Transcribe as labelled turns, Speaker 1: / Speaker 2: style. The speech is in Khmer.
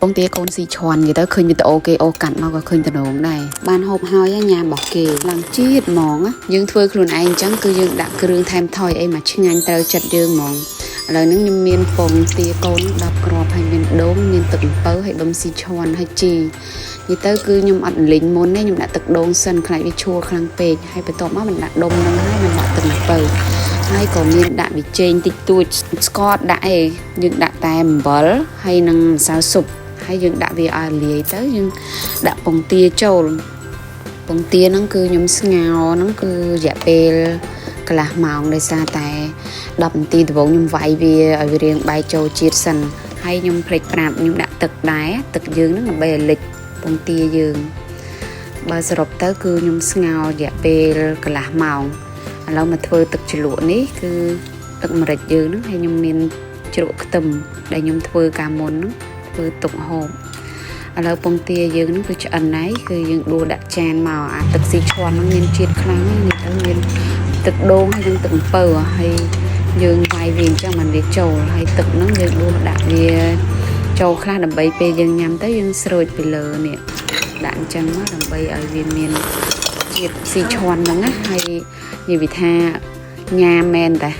Speaker 1: ពងទាកូនស៊ីឈွန်និយាយទៅឃើញវីដេអូគេអូកាត់មកក៏ឃើញតំណងដែរបានហូបហើយញ៉ាំរបស់គេឡើងជាតិហ្មងណាយើងធ្វើខ្លួនឯងអញ្ចឹងគឺយើងដាក់គ្រឿងថែមថយអីមកឆ្ងាញ់ត្រូវចិត្តយើងហ្មងឥឡូវហ្នឹងខ្ញុំមានពងទាកូន10គ្រាប់ហើយមានដូងមានទឹកអំពៅហើយដុំស៊ីឈွန်ហើយជីនិយាយទៅគឺខ្ញុំអត់លីងមុនទេខ្ញុំដាក់ទឹកដូងសិនខ្លាចវាឆួលខ្លាំងពេកហើយបន្ទាប់មកមិនដាក់ដុំហ្នឹងហើយមិនដាក់ទឹកអំពៅហើយក៏មានដាក់ប៊ីចេងតិចតួចស្ករដាក់អីយើងដាក់តែអំបិលហើយនឹងម្សៅស៊ុបហើយយើងដាក់វាឲ្យលាយទៅយើងដាក់ពងទាចូលពងទាហ្នឹងគឺខ្ញុំស្ងោរហ្នឹងគឺរយៈពេលកន្លះម៉ោងដោយសារតែ10នាទីដំបូងខ្ញុំវាយវាឲ្យវារាងបែកចូលជាតិសិនហើយខ្ញុំភ្លេចប្រាប់ខ្ញុំដាក់ទឹកដែរទឹកយើងហ្នឹងដើម្បីឲ្យលិចពងទាយើងបើសរុបទៅគឺខ្ញុំស្ងោររយៈពេលកន្លះម៉ោងឥឡូវមកធ្វើទឹកជ្រលក់នេះគឺទឹកម្រេចយើងហ្នឹងហើយខ្ញុំមានជ្រក់ខ្ទឹមដែលខ្ញុំធ្វើកាលមុនហ្នឹងធ្វើទុកហូបឥឡូវពងទាយើងហ្នឹងគឺឆ្អិនហើយគឺយើងដួសដាក់ចានមកអាទឹកស៊ីឈွန်ហ្នឹងមានជាតិខ្លាំងហ្នឹងនេះទៅមានទឹកដូងហើយនិងទឹកអំពៅហើយយើងវាយវាអញ្ចឹងมันវាចូលហើយទឹកហ្នឹងយើងដួសដាក់វាចូលខ្លះដើម្បីពេលយើងញ៉ាំទៅយើងស្រូចពីលើនេះដាក់អញ្ចឹងមកដើម្បីឲ្យវាមានជាតិស៊ីឈွန်ហ្នឹងណាហើយនិយាយថាញ៉ាំមែនតា